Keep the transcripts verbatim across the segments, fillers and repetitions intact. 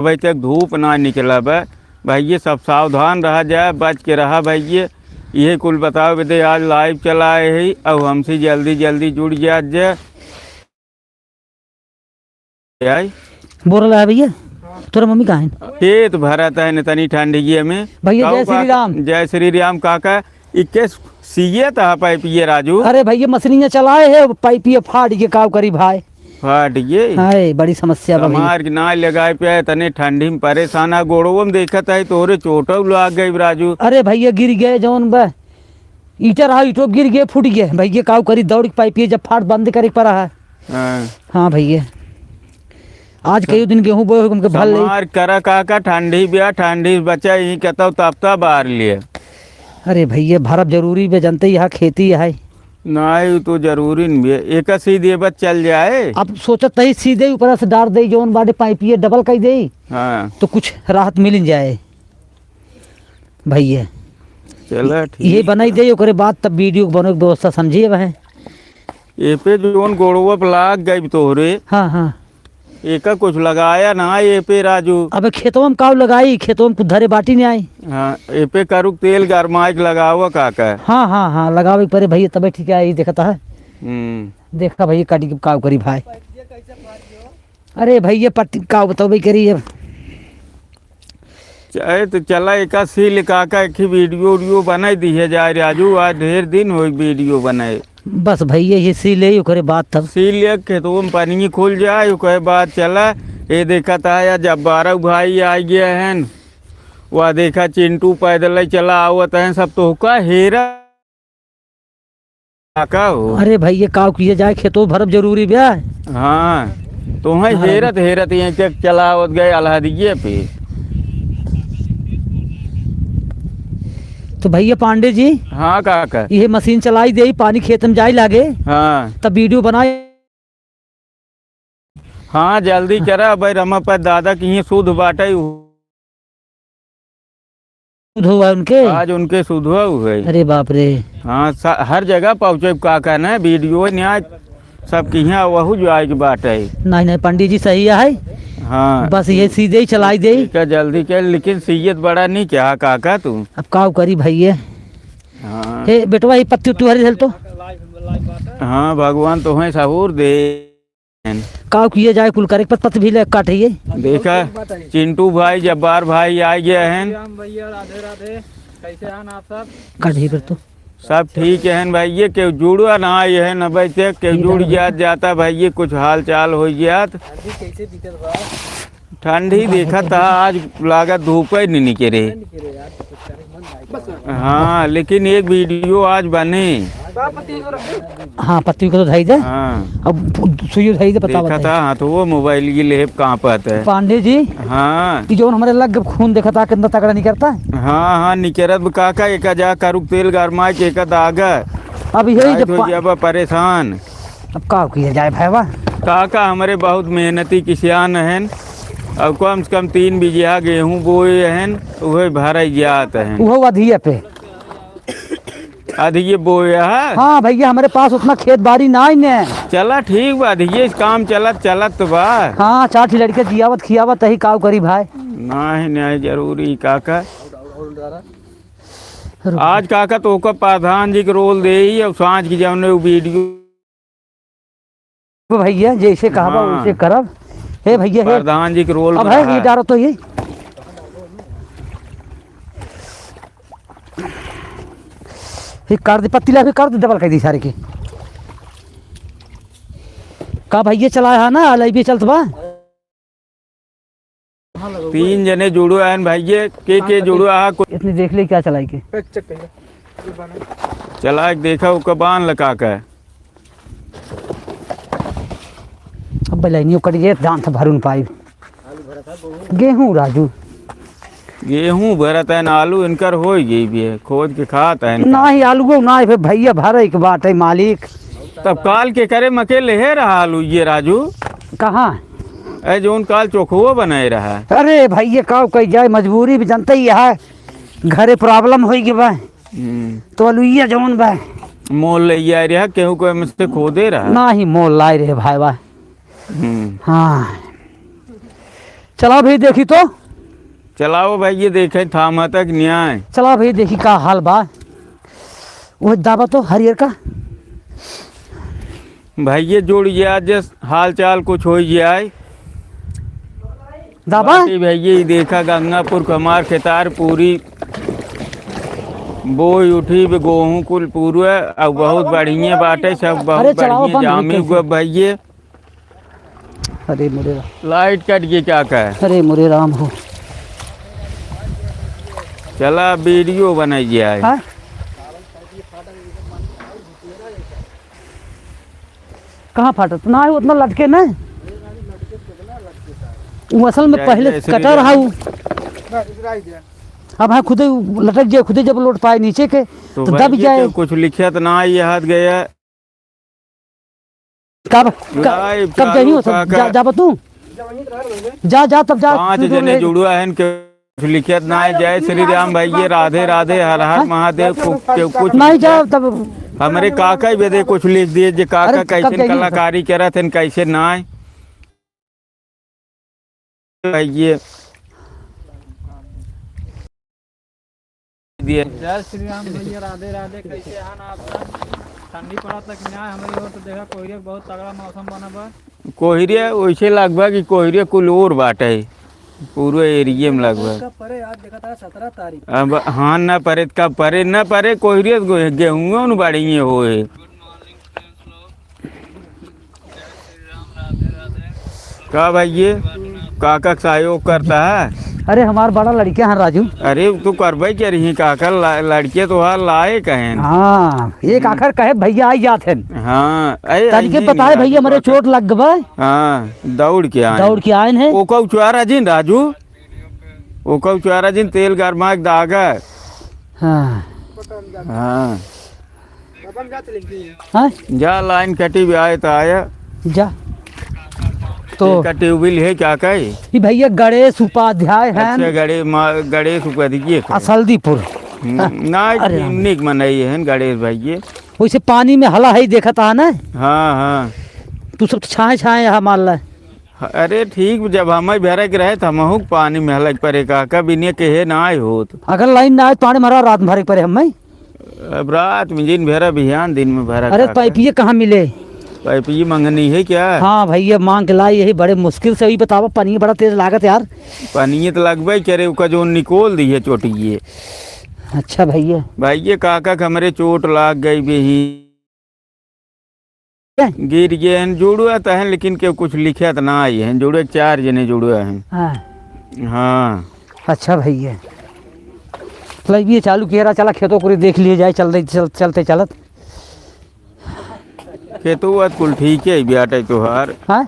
अबे तक धूप ना निकला बा। भइये, सब सावधान रहा जाए, बच के रहा भइये। इहे कुल बतावे बदे आज live चलाए ही, अउ हमसे जल्दी जल्दी जुड़ जात जाए। आई? बोल रहा है भइया, तोरा मम्मी कहाँ है? पेट भरत है न तनी ठंडिये में। भइया, कहो जय श्री का-, राम। जय श्री राम काका। इक्के सियत ह पाइपिये राजू। अरे भइया, मशीनिया चलाए है, पाइपिये फाट गए, काव करी भाई। फाट गए? हाय, बड़ी समस्या बा भइया। समार के ना लगाए पे, तने ठंडी में परेशान है, गोड़वो में देखत है, तोहरे चोटो लाग गई राजू। अरे भइया, गिर गए जौन बा, ईटा रहा, ईटो गिर गए, फूट गए। भइया, काव करी, दौड़ के पाइपिये जब फाट बंद करे के पड़ा है। हाँ। हाँ भइया, आज कई दिन गेहूं बोए हो, हमके भल ले। समार करा काका, ठंडी बिया, ठंडी से बचा, यहीं कहता हूँ, तपता बार लिए। अरे भइया, भरब जरूरी बे, जनते यहाँ खेती है। नहीं, उ तो जरूरी नहीं बे, एक सीधे बस चल जाए। अब सोचत ही सीधे ऊपर से डार दे, जौन बाटे पाइपिये डबल कर दे, हाँ। तो कुछ राहत मिल जाए भइया। चला, ये ठीक बनाई बा। दे, ओकरे बाद तब वीडियो के बनो के व्यवस्था समझिए वह। ए पे जौन गोड़वा पे लाग गई तोहरे, हाँ, हाँ। एका कुछ लगाया ना ए पे राजू। अबे खेतवा में काव लगाई, खेतवा में कुछ धरे बाटी नहीं आई। हाँ, ए पे करुक तेल गरमाई के लगावा काका। हाँ, हाँ, हाँ, लगावे के परे भइया, तबे ठीक है, ये देखता है। हम्म। देखा भइया, काटी के काव करी भाई। अरे भइया, पत्ती काव बताओ भाई करी अब। चाहे तो चला एका सील काका एक ही वीडियो उडियो बनाई दिहे जाए राजू, आज ढेर दिन होई वीडियो बनाए। बस भइया, ये सील है, ओकरे बाद तब। सील है, खेतों में पानी खुल जाए, ओकरे बाद चला। ये देखा था यार, जब बारह भाई आ गए हैं, वह देखा चिंटू पैदल ही चला आवत हैं, सब तो का हेरा। का हो? अरे भइया, काव किए जाए, खेतो भरब जरूरी बा। हाँ, तोहई हाँ। हेरत हेरत यहीं तक चलावत गए अलहदिये पे। तो भइया पांडे जी, हाँ काका। ये मशीन चलाई दे, पानी खेत में जाए लागे, हाँ। तब वीडियो बनाए। हाँ, जल्दी करा भाई, रमापत दादा की ये शुद्ध बाटे। शुद्ध हुआ उनके? आज उनके शुद्ध हुआ है। अरे बाप रे। हाँ, सा-, हर जगह पहुँचे काका ने, वीडियो न्याय सब किहाँ वहू जो आए के बाटे। नहीं, नहीं, पंडित जी सही है। हाँ। बस ये सीधे ही चलाई दे। ठीक है, जल्दी कर, लेकिन सीयत बड़ा नहीं क्या काका तू? अब काव करी भइया? हाँ। हे बेटवा, ये पत्ती उत्ती हरी धल तो। हाँ, भगवान तोहई सहूर दे। काव किए जाए, कुल करे पत, पत भी ले काटे ये। देखा, चिंटू भाई, जब्बार भाई आ गए हैं। राम भइया, राधे राधे। कैसे हैं आप सब? काट ही पर तो। सब ठीक है भाई, ये केहू जुड़वा ना आए हैं, न बैठे, केहू जुड़ जात जाता भाई, ये कुछ हाल चाल हो जात। अभी कैसे दिक्कत बा? ठंडी देखा था, आज लागत धूप ही नहीं निकले। हाँ, लेकिन एक वीडियो आज बने। हाँ, पत्ती को तो धई दे। हाँ। अब सुइयो धई दे, पता देखा बता। था, हाँ, तो वो मोबाइल ये लेब कहाँ पाता है। पांडे जी। हाँ। कि जौन हमरे लग खून देखा था, कितना तगड़ा निकलता है। हाँ, हाँ, निकरत बा काका, एका जा करुक तेल गरमाए के एका दागा। अब यही जब तो पा- जब परेशान। अब का किया जाए भाईवा? काका हमरे बहुत मेहनती किसान हैं, अब कम से कम तीन बीघा गेहूं बोए हैं, उहे भराई जात हैं। उहो अधिये पे। अधिये बोए है? हाँ भैया, हमरे पास उतना खेत बारी नाई ने। चला ठीक बा, अधिये से काम चलत चलत तो बा। हाँ, चार ठी लड़के जियावत खियावत तही काव करी भाई। नहीं, नहीं, जरूरी काका। रुक। आज काका तोहका प्रधान जी के रोल देई, अब सांझ के जौने उ वीडियो भैया, जैसे कहबा हाँ। वैसे करब। हे भैया, हे। प्रधान जी के रोल अब में है, रहा। ये डारो तो ये। ये कर दे, पत्ती ला भी कर दे, डबल कर दी सारे के। का भैया चलाया है ना, अलाइबे चलत बा? तीन जने जुड़ो आयन भाइये, के के जुड़ो आहा? को- इतनी देख ले क्या चलाई के। चला के देखा, ओकर बांध लगा के। अब लाइनियो कट गए, जान था भरून पाई। गेहूं राजू। गेहूं भरत है ना, आलू इनकर हो गई भी है, खोद के खात है इनका। ना ही आलू ना है, फिर भैया भरे के बात है मालिक। तब काल के करे मके लेहे रहा आलू ये राजू? कहाँ? ए, जौन काल चोखुओ बनाए रहा। अरे भैया, काव कही जाए, मजबूरी भी जनते ही है, घरे problem होई गई बा। हम्म। तो अलुइया जौन बा। मोल ले आए रहा, केहू को हमसे खोदे रहा। ना ही मोल लाए रहे भाई बा। हम्म। हाँ। चला भाई देखी तो। चलाओ भाई, ये देखे थामा तक न्याय। चला भाई देखी का हाल बा। वो दाबा तो हरियर का। भाई ये जोड़ गया, जस हाल चाल कुछ हो जाए। दाबा? बाकी भाई ये देखा गंगापुर कमार खेतार पूरी बोई उठी बे गोहूँ कुल पूरा, अब बहुत बढ़िया बाटे, सब बहुत अरे चलाओ बढ़िया बंद जामी कैसे? हुआ भाई ये। अरे मोरे राम। लाइट कट गई क्या कहे? अरे मोरे राम हो। चला वीडियो बनाई जाए। हाँ? कहाँ फाटत? ना है, उतना लटके ना। वो असल में जय पहले जय श्री कटा रहा राम। हूँ। अब हाँ खुदे लटक जाए, खुदे जब लोट पाए नीचे के, तो तो भाई दब ये जाए। तो कुछ लिखत ना, ये हाथ गया। कब, क-, लाइव कब चालू जाइयो सब? का, का? जा, जाबा तू? जा, जा, तब जा, पाँच तू जो जने ले। जुड़ुआ हन, के कुछ लिखत ना है। जय श्री राम भैया, राधे राधे, हर हर हाँ? महादेव, को, के कुछ नहीं लिखत। जा, तब हमरे काका ही बेदे कुछ लिख दिए, जे काका अरे, कब कैसे जाइयो सब? कलाकारी करत हन, कैसे ना है। भैया। दिए। जय श्री राम भैया, राधे राधे। कैसे हन आप सब? ठंडी पड़त कि ना? हमरे ओर तो देखा कोहरे बहुत तगड़ा मौसम बना बा। कोहरे वैसे लगभग कि कोहरे कुल ओर बाटे, पूरे एरिया में लगभग। कब परे? आज देखा था सत्रह तारीख। अब हाँ, ना परे त कब परे, ना परे कोहरे त गे-, गेहूं न बढ़िया होए। का भाई ये काका का सहयोग करता है? अरे हमार बड़ा लड़का है राजू। अरे तू करबे के रही काका, ला-, लड़के तो हाल लाए कहें। हाँ, एक हम्म। आखर कहे भैया आई जात हैं। हाँ, अरे तनिके आई बताए नहीं, भैया हमरे काका। चोट लग गबा। हाँ, दौड़ के आए। दौड़ के आए हैं। ओका उचवारा जिन राजू, ओका उचवारा जिन तेल गरमा के दागा। हाँ। हाँ। हाँ? जा लाइन कटी भी आए तो आया। जा। तो ये का ट्यूबवेल है क्या का है? ई भैया गणेश उपाध्याय हैं। अच्छा, गणे-, मा-, गणेश उपाध्याय का। असलदीपुर। हम्म, हाँ। ना, अरे राम। निक मनई है गणेश भाई ये। वैसे पानी में हला है, देखत आ ना? हाँ, हाँ। तू सब छाए छाए यहाँ मार ला। अरे ठीक, जब हमें भरे के रहे तो हमहू के पानी में हलक परे का, कब इन्हें कहे ना आए होत। अगर लाइन ना आए तो पानी में हरा रात में भरे के परे हमें। अब रात में जिन भरा बिहान दिन में भरा अरे का। पाइपिये कहाँ मिले? पाइपिये मंगनी है क्या? हाँ भैया मांग के लाई, यही बड़े मुश्किल से। वही बतावा, पानी बड़ा तेज लागत यार। पानी तो लगबे करे, ओका जो निकोल दी है चोटिये। अच्छा भैया। भैया काका के हमरे चोट लाग गई बेही। गिर गए हैं, जुड़ुआ तो हैं, लेकिन केहू कुछ लिखत ना आई हैं। जुड़ुआ चार जने जुड़ुआ हैं। हाँ। हाँ। अच्छा भैया, चला, ये चालू किया रहा, चला खेतों को देख लिए जाए, चलते, चल, चलते चलत। खेतुआ कुल ठीक है, बेटा तोहार। हाँ?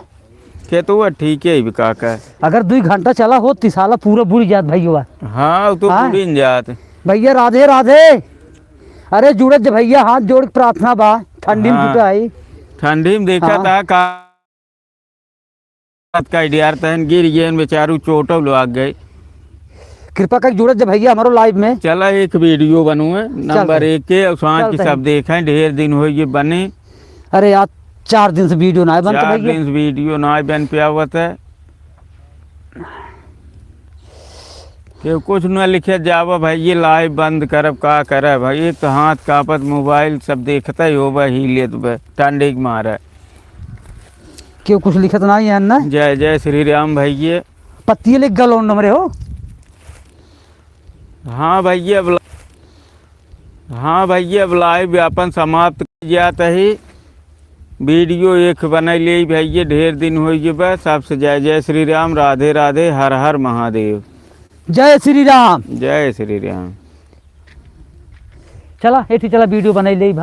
खेतुआ ठीक है, काका। अगर दुई घंटा चला हो, तिसाला पूरा बुड़ जात भैया। हाँ, वो तो हाँ? बुड़िन जात। भैया राधे राधे। अरे जुड़त जे भैया, हाथ जोड़ के प्रार्थना बा, ठंडी में हाँ। जुटा है। ठंडी में देखा हाँ। था का, का यार तहन गिर गए बेचारू, चोटो लाग गए। कृपा करके जुड़त जे भैया हमारो लाइव में। चला एक वीडियो बनू है, नंबर चलते। एक के, और सांझ की चलते। सब देखें, ढेर दिन हो ये बने। अरे यार, चार दिन से वीडियो ना बनता चार भैया। दिन से वीडियो ना बन पावत है। केहू कुछ न लिखे जावा भाई, ये लाइव बंद करब, का करब भाई? एक तो हाथ कांपत, मोबाइल सब देखते ही होबा, ही लेत बे, ठंडी के मारे। केहू कुछ लिखत ना है ना? जय जय श्री राम भाई। ये पत्ती लिख गलो नमरे हो। हाँ भाई, ये अब ला-, हाँ भाई, ये अब लाइव व्यापन समाप्त किया जात ही। वीडियो एक बनाई ले भाई, ये ढेर दिन हो गए बा। सबसे जय जय श्री राम, राधे राधे, हर हर महादेव। जय श्री राम। जय श्री राम। चला, एठी चला, वीडियो बनाई ले भाई।